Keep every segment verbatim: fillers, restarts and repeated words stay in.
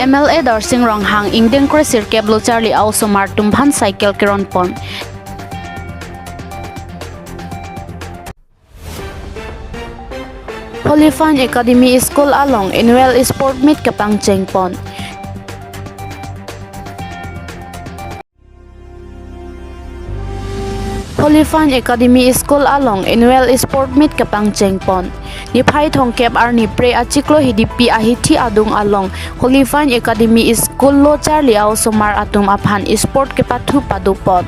M L A Darsing Ronghang ingdeng kre sirkep lo charli a-osomar atum aphan cycle keron pon. Holy Fine Academy School along annual sport meet kepangcheng pon. Holy Fine Academy School along annual sport meet kepangcheng pon. Niphai thomkep arni phre achiklo Hidipi ahithi adung along Holy Fine Academy School lo charli a-osomar atum aphan sport kepathu pado pon.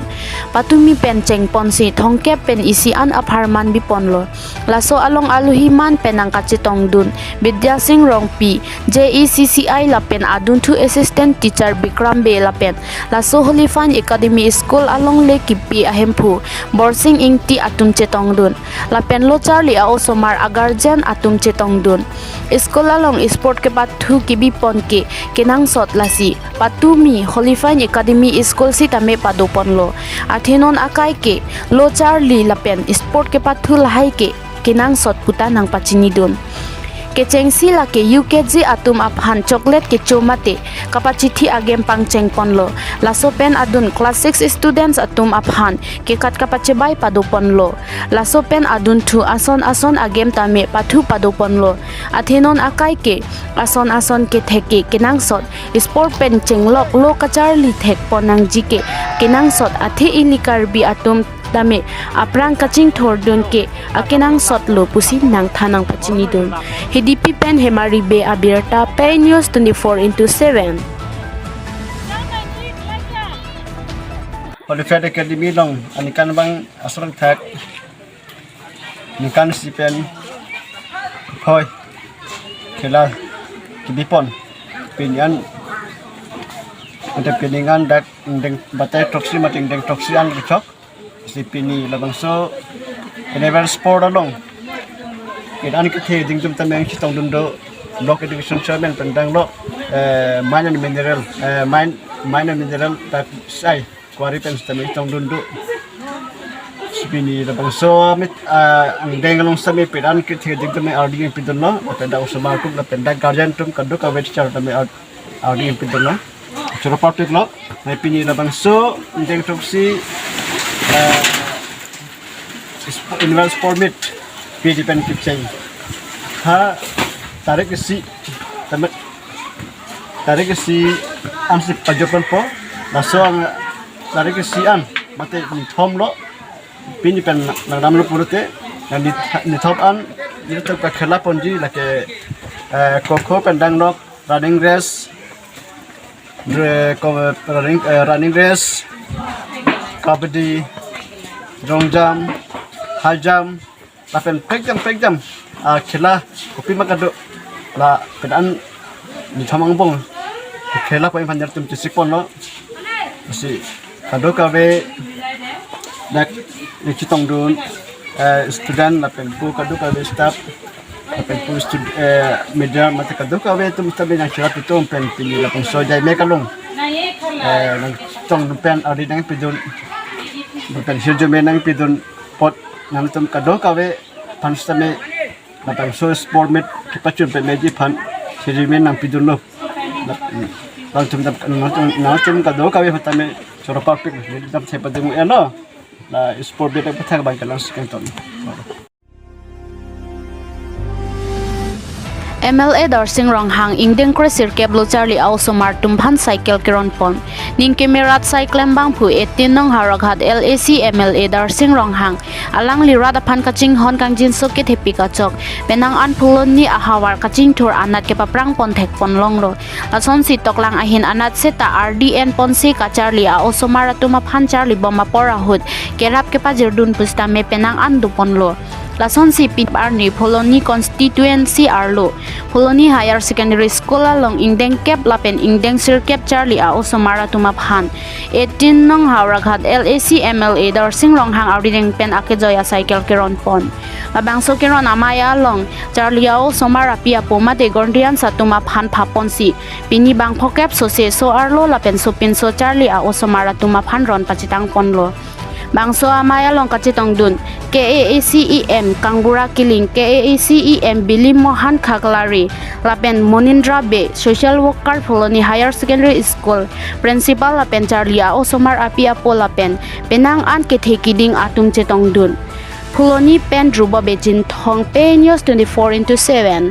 Patumi pen cheng ponsi thomkep pen isi an apharman bi ponlo. Laso along alohi man pen nangkachetongdun Bidya Sing Rongpi, J E C C I lapen adunthu assistant teacher Bikram Bey lapen laso Holy Fine Academy School along le kipi ahemphu Borsing Ingti atum chetongdun. Lapen lo charli a-osomar a-guardian atum chetongdun. School along sport kepathu kebi pon ke kenangsot, lasi patumi Holy Fine Academy School sitame pado ponlo. Athe non akai ke lo charli lapen sport kepathu lahai ke kenangsot puta nangpachinidun. Kechengsi lake U K G atum aphan chocolate kecho mate kapachithi a-game pangcheng ponlo. Laso pen adun class six students atum aphan kekat kapachebai pado ponlo. Laso pen adunthu ason ason a-game tame pathu pado ponlo. Athe non akai ke ason ason kethek ke kenangsot, sport pen chenglok lo kacharli thek pon nangji ke kenangsot, athe ili Karbi atum tame aphrang kachingthurdun ke akenangsot lo pusi nangthan nangpachinidun. Hidipi pen Hemari Bey abirta, Pei News twenty-four into seven. Holy Fine Academy along aningkan abang asrang thak ningkan isi pen phoi khela kebi pon. Pini an, mate pini an dak ingdeng batai throksi mate ingdeng throksi an kechok. Si pini labangso annual sport along pini an kethe dingtum tame chetongdun do Block Education Chairman pen danglo, eh, mine and mineral, eh, mine, mine and mineral dak sai quarry pen sitame chetongdun do. Si pini labangso amit, ah, angdeng along sitame pini an kethe dingtum tame ardi nangpidunlo, lapen dak osomar atum lapen dak guardian atum kadokave teacher tame ar-, ardi nangpidunlo. Choro parpiklo, nai pini labangso ingdeng throksi, eh, sp-, annual sport meet pini pen kepcheng. Ha tarik isi, tamat tarik isi ansi pajok ponpo, laso ang tarik isi an mate nithom lo, pini pen nangdamlo pulote, nang nith-, nithom an, nithom kakhela ponji lake, eh, kho kho pen danglok, running race, re-, ko-, running, eh, running race, kabaddi, long jump, high jump, lapen pek jam, pek jam, ah, khela, kopima kado, la, pini an, nithom angbong, khela pon aphan jar atum chesik ponlo, si, kadokave, dak, nangchetongdun, eh, student lapen pu kadokave staff, lapen pu stud-, eh, media mate kadokave atum sitame nangcherap atum pen pini labangso jai me kalung. Eh, nangchetongdun pen ardi nangpidun, pen hirjume nangpidun apot nangtum kadokave aphan sitame labangso sport meet kepachun pen meji aphan hirjume nangpidunlo. Nangtum dam, nangtum, nangtum kadokave aphan tame choro parpik, nangtum thepa dung elo. La sport meet pathak abang kelang si kangton. M L A Darsing Ronghang ingdeng kre sirkep lo charli a-osomar atum aphan cycle keron pon. Ningkeme rat sai klembangphu eighteen nong Howraghat L A C M L A Darsing Ronghang alangli rat aphan kachinghon kangjinso kethepi kachok, penang an Phuloni ahavar kachingthur anat kepaphrang pon thek pon longlo. Lasonsi toklang ahin anat seta ardi en ponsi kacharli a-osomar atum aphan charli bom apor ahut kerap kepajirdun pusitame penang an do ponlo. Lasonsi pini arni Phuloni constituency arlo Phuloni Higher Secondary School along ingdeng kep lapen ingdeng sirkep charli a-osomar atum aphan eighteen nong Howraghat L A C M L A Darsing Ronghang arideng pen akejoi a-cycle keron pon. Labangso keron amei along charli a-osomar api apo mate guardians atum aphan pha ponsi pini bang phokep sose so arlo lapen sopinso charli a-osomar atum aphan ron pachitang ponlo. Bangso amei along kachetongdun K A A C E M Kangbura Killing, K A A C E M Bilimohan Khaklari lapen Monindra Bey, social worker Phuloni Higher Secondary School principal lapen charli a-osomar api apo lapen penang an kethe kiding atum chetongdun. Phuloni pen Dhruba Bey Chinthong, Pei News twenty-four into seven.